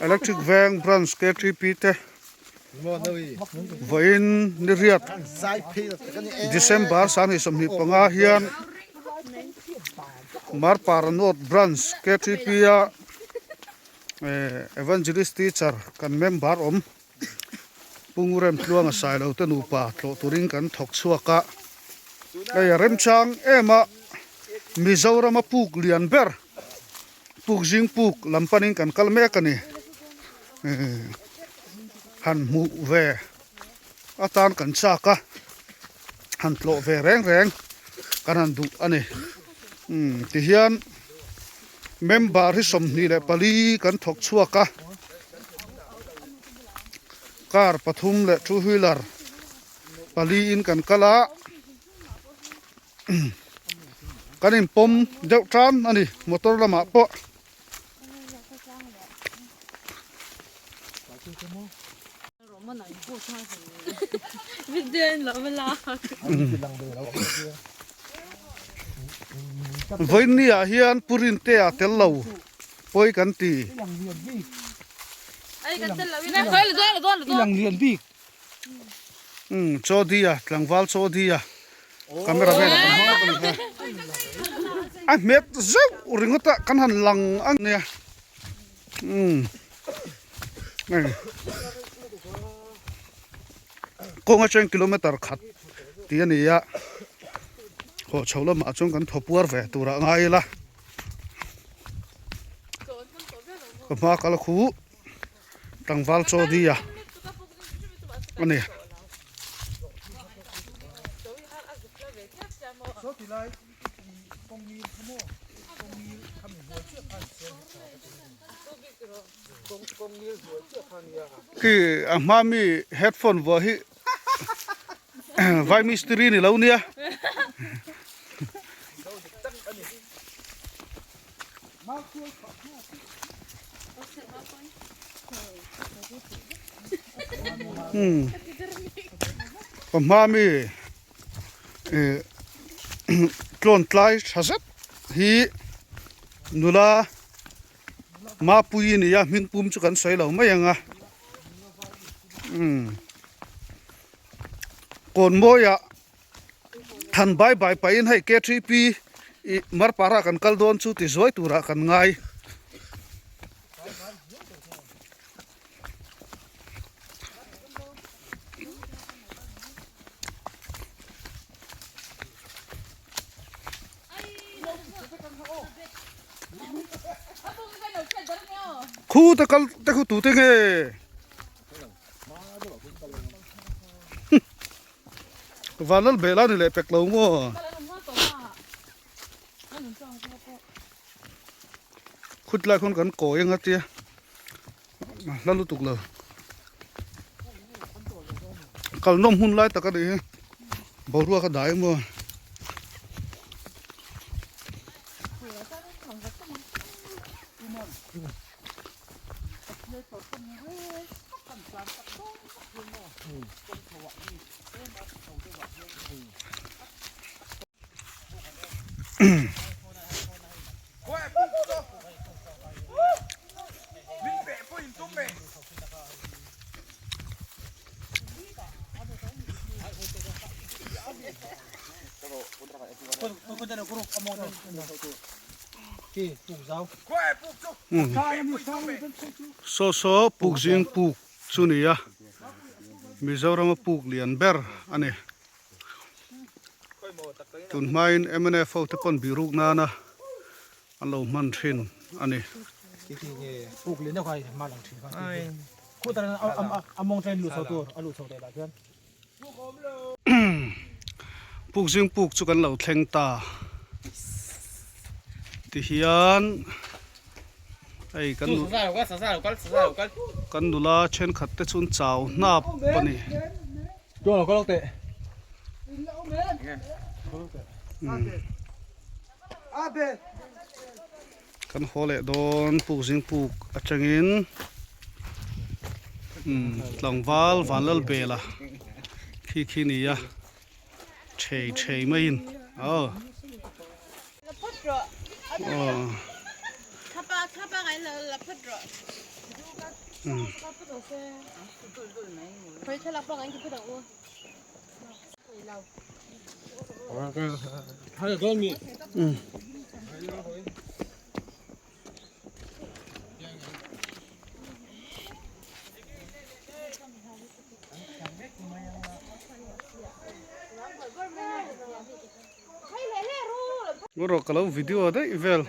Electric Veng Branch KTP te vawiin niriat December 2025 hian Marpara North Branch KTP a Evangelist Teacher kan member awm Pu Nguremtluanga Sailo te nupa tlawh turin kan thawk chhuak a, hei a remchang em a, Mizorama puk lian ber Pukzing puk lam panin kan kal mek a ni, han hmuh ve atan kan chak a, han tlawh ve reng reng kan han duh a ni, tihian member hi 24 kan thawk chhuak a. Car pathum leh two wheeler pali in kan kal a kan in pawm deuh tan a ni motor lamah pawh. Vawiin ah hian Pu Rintea tel lo pawi kan ti. Umm Chawdia tlangval Chawdia camera velah kan hmang a ni kha. A hmet zeuh ringawt a kan han lang a nia. Umm hei kawng atang kilometer khat tih a ni a haw chho lamah chuan kan thaw puar ve tur ah ngai ila ka hma kal khu tlangval chaw di a a ni. Khi a hma mi headphone vuah hi vai mistiri ni lo nia. Ka hma mi tlawn tlai tha zet hi nula Mapuii a ni a hming pum chu kan sawi lo mai ang a kawn mawiah than bai bai pahin hei K3P ih Marpara kan kal dawn chu ti zuai turah kan ngai. Khu te kal te khu tu te nge Vanlal beh la ni leh pek lo maw. Khut lai khawn kan kawi anga tia hla lutuk lo kal nawm hun lai tak a nih hi boruak a dai maw. Saw saw puk zing puk chu ni a Mizorama puk lian ber a ni. Tun hmain mnf ho te pawn bihruk nana an lo hman thin a ni. Puk zing puk chu kan lo thleng ta tihian hei kan kan nula thenkhat te chu an chau hnap a ni. Kan haw leh dawn puk zing puk atangin tlangval Vanlalbela khi khi ni a thei thei maiin aw. Ngaw rawh ka lo video daih vel.